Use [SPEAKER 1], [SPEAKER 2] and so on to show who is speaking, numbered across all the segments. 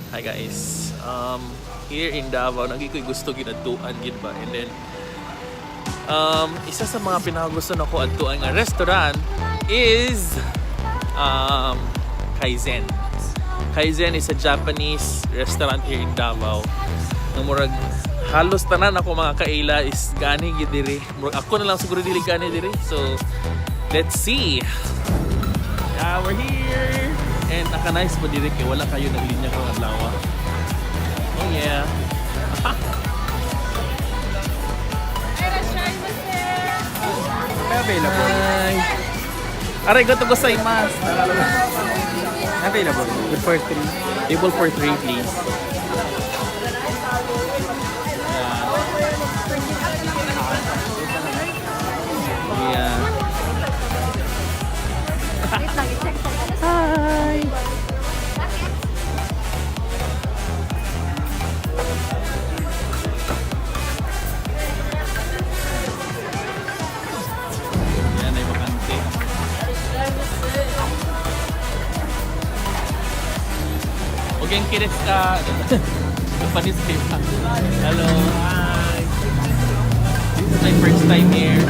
[SPEAKER 1] Hi guys. Here in Davao, nagi ko'y gusto ginadtuan gid ba. And then isa sa mga pinakagusto nako adtuan nga restaurant is Kaizen. Kaizen is a Japanese restaurant here in Davao. Nga murag halos tanan ako mga kaila is gani gid diri. Murag ako na lang siguro dili gani diri. So let's see. Yeah, we're here. And naka-nice po diri kay wala kayo naglinya karong adlaw. Oh yeah.
[SPEAKER 2] Available.
[SPEAKER 1] Hi. Arigato gozaimasu.
[SPEAKER 2] Available. Good for three.
[SPEAKER 1] Table for three, please. Yeah. Hi. Yan ay bakante. O genki desu ka? Japanese kayo ba? Hello, hi. This is my first time here.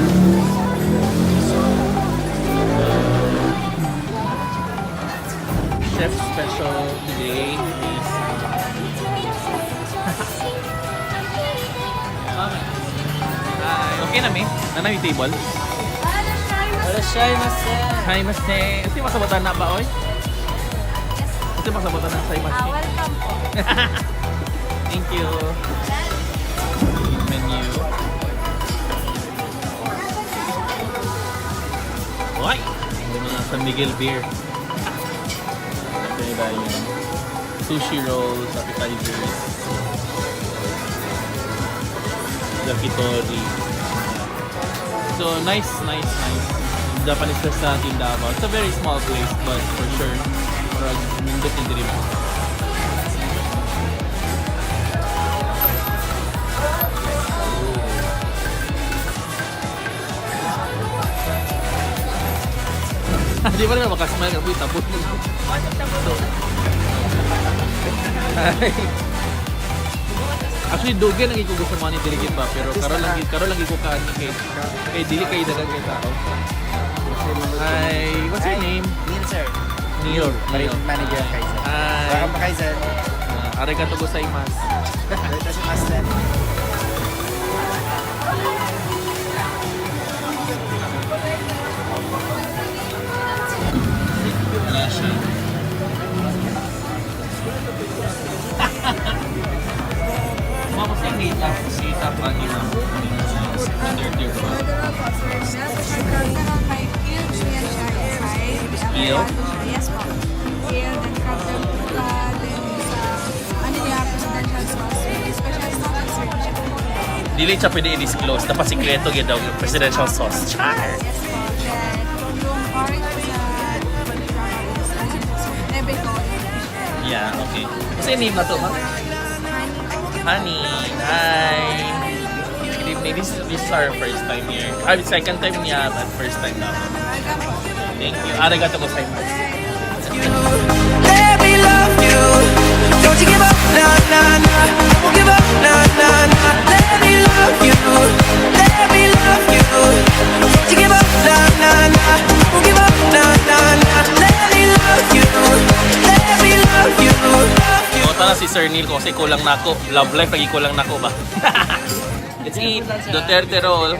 [SPEAKER 1] Chef special today is Hi. Okay na, me? Nana yung table? Hi, maste. Kasi masabotan na ba, oy? Kasi masabotan na sa maste.
[SPEAKER 3] Welcome po.
[SPEAKER 1] Thank you. Menu. Hoy! Yung mga San Miguel beer. Okay, tayo. Sushi rolls, appetizers. Yakitori. So, nice, nice, nice. Japanese restaurant in Davao. It's a very small place, but for sure, murag nindot ni diri ba. Di ba naman makasmile ka po yung tabot mo. So, hi. Actually, dugay nang iko gusto mo ni dili gid ba, pero karon lang ko kaan ni kay dili kay dagan kay tao. Hi, what's your name?
[SPEAKER 2] Neil, sir.
[SPEAKER 1] Neil.
[SPEAKER 2] Neil. Manager ng Kaizen.
[SPEAKER 1] Hi.
[SPEAKER 2] Welcome to Kaizen.
[SPEAKER 1] Arigato gozaimasu.
[SPEAKER 2] Ito si Master.
[SPEAKER 1] Wala siya. Mama, sa kita, kita pa ni Ma'am. Duterte roll.
[SPEAKER 3] May eel siya siya inside.
[SPEAKER 1] Eel?
[SPEAKER 3] Yes po. Eel, then crab tempura, then sa ano niya, presidential sauce. Special sauce, sir.
[SPEAKER 1] Dili siya pwede i-disclose. Dapat sikreto gyud daw yung presidential sauce. Char!
[SPEAKER 3] Yes po. Then, yung orange sa Nebeco.
[SPEAKER 1] Yeah, okay. Kasi name na to, ma'am? Honey. Hi. Good evening. This is our first time here. Ah, second time niya, but first time na ako.
[SPEAKER 3] Welcome po.
[SPEAKER 1] Thank you. Arigato gozaimasu.
[SPEAKER 4] Let me love you. Don't you give up, nah, nah, nah. I won't give up, nah, nah, nah. Let me love you. Let me love you. Don't you give up, nah, nah, nah. I won't give up, nah, nah, nah. Let me love you. Let me love you. Love you.
[SPEAKER 1] Kota na si Sir Neil kasi kulang na ako. Love life, lagi kulang na ako ba? Let's eat. Duterte roll.